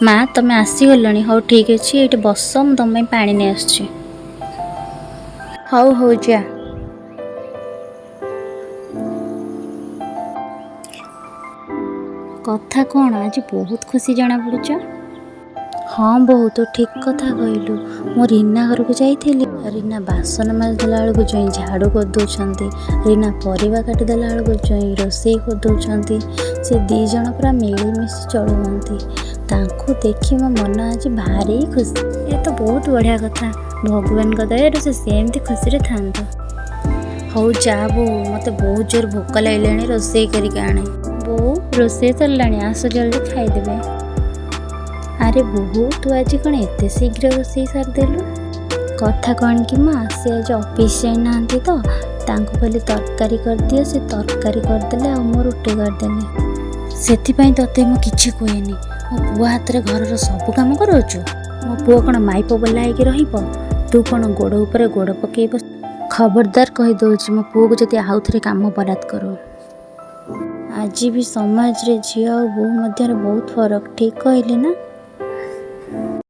ମା, ତମେ ଆସିଗଲଣି? ହଉ ଠିକ୍ ଅଛି, ଏଇଠି ବସ, ମୁଁ ତମ ପାଇଁ ପାଣି ନେଇ ଆସୁଛି। ହଉ ହଉ, ଯା। କଥା କ'ଣ, ଆଜି ବହୁତ ଖୁସି ଜଣାପଡ଼ୁଛ? ହଁ ବୋହୂ, ତୁ ଠିକ୍ କଥା କହିଲୁ। ମୁଁ ରୀନା ଘରକୁ ଯାଇଥିଲି। ରୀନା ବାସନ ମାଜିଦେଲା ବେଳକୁ ଜଇଁ ଝାଡ଼ୁ କରିଦେଉଛନ୍ତି, ରୀନା ପରିବା କାଟିଦେଲା ବେଳକୁ ଜଇଁ ରୋଷେଇ କରିଦେଉଛନ୍ତି। ସେ ଦୁଇ ଜଣ ପୁରା ମିଳିମିଶି ଚଳୁଛନ୍ତି। ତାଙ୍କୁ ଦେଖି ମୋ ମନ ଆଜି ଭାରି ଖୁସି। ଏ ତ ବହୁତ ବଢ଼ିଆ କଥା। ଭଗବାନଙ୍କ ଦୟାରୁ ସେ ସେମିତି ଖୁସିରେ ଥାଆନ୍ତୁ। ହଉ ଯା ବୋହୂ, ମୋତେ ବହୁତ ଜୋର ଭୋକ ଲାଗିଲାଣି, ରୋଷେଇ କରିକି ଆଣେ। ବୋଉ, ରୋଷେଇ ସରିଲାଣି, ଆସ ଜଲ୍ଦି ଖାଇଦେବେ। ଆରେ ବୋହୂ, ତୁ ଆଜି କ'ଣ ଏତେ ଶୀଘ୍ର ରୋଷେଇ ସାରିଦେଲୁ? କଥା କ'ଣ କି ମା, ସେ ଆଜି ଅଫିସ୍ ଯାଇନାହାନ୍ତି ତ, ତାଙ୍କୁ କହିଲି ତରକାରୀ କରିଦିଅ, ସେ ତରକାରୀ କରିଦେଲେ ଆଉ ମୁଁ ରୁଟି କରିଦେଲି। ସେଥିପାଇଁ ତୋତେ ମୁଁ କିଛି କୁହେନି। ମୋ ପୁଅ ହାତରେ ଘରର ସବୁ କାମ କରାଉଛୁ। ମୋ ପୁଅ କ'ଣ ମାଇପ ବୋଲା ହେଇକି ରହିବ? ତୁ କ'ଣ ଗୋଡ଼ ଉପରେ ଗୋଡ଼ ପକେଇବ? ଖବରଦାର କହିଦେଉଛି, ମୋ ପୁଅକୁ ଯଦି ଆଉ ଥରେ କାମ ବରାଦ କରୁ। ଆଜି ବି ସମାଜରେ ଝିଅ ଆଉ ବୋହୂ ମଧ୍ୟରେ ବହୁତ ଫରକ। ଠିକ୍ କହିଲି ନା?